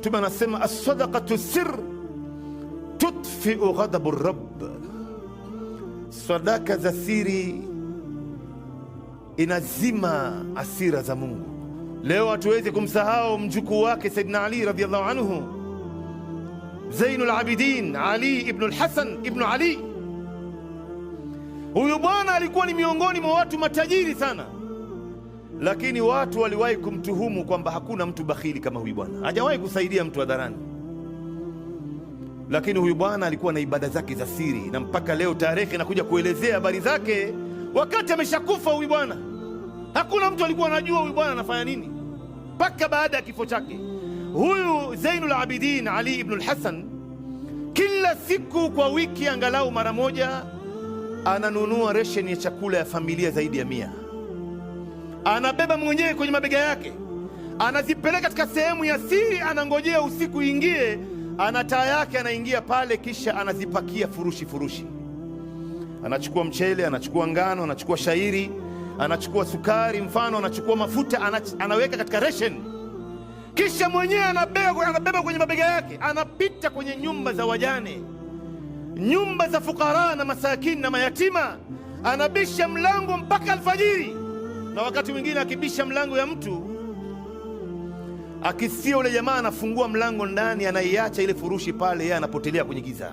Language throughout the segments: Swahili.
Mtume anasema as-sadaqatu sir tutfiu ghadabu rabb, sadaka za siri inazima hasira za Mungu. Leo hatuwezi kumsahau mjukuu wake Saidina Ali radhiyallahu anhu, Zainul Abidin Ali ibn al-Hasan ibn Ali. Huyu bwana alikuwa ni miongoni mwa watu matajiri sana, lakini watu waliwahi kumtuhumu kwamba hakuna mtu bakhili kama huyu bwana, hajawahi kusaidia mtu hadharani. Lakini huyu bwana alikuwa na ibada zake za siri, na mpaka leo tarehe inakuja kuelezea habari zake wakati ameshakufa huyu bwana. Hakuna mtu alikuwa anajua huyu bwana anafanya nini mpaka baada ya kifo chake. Huyu Zainul Abidin Ali ibn al-Hasan kila siku kwa wiki angalau mara moja ananunua resheni ya chakula ya familia zaidi ya 100. Anabeba mwenyewe kwenye mabega yake, anazipeleka katika sehemu ya siri, anangojea usiku ingie, ana taa yake, anaingia pale, kisha anazipakia furushi furushi. Anachukua mchele, anachukua ngano, anachukua shairi, anachukua sukari, mfano anachukua mafuta, anaweka katika resheni, kisha mwenyewe anabeba kwenye mabega yake, anapita kwenye nyumba za wajane, nyumba za fukara na masakini na mayatima, anabisha mlango mpaka alfajiri. Na wakati mwingine akibisha mlango ya mtu, akisia ule jamaa anafungua mlango ndani, anaiacha ile furushi pale, yeye anapotelea kwenye giza.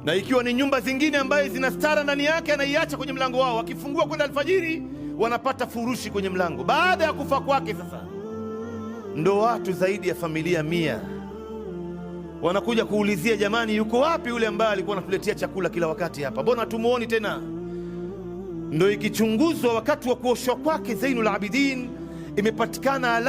Na ikiwa ni nyumba zingine ambaye zina stara ndani yake, anaiacha kwenye mlango wao, wakifungua kwenda alfajiri wanapata furushi kwenye mlango. Baada ya kufa kwake, sasa ndo watu zaidi ya familia 100 wanakuja kuulizia, jamani, yuko wapi yule ambaye alikuwa anatuletea chakula kila wakati hapa? Mbona tumuoni tena? Ndo ikichunguzwa wakati wa kuoshwa kwake Zainul Abidin imepatikana alama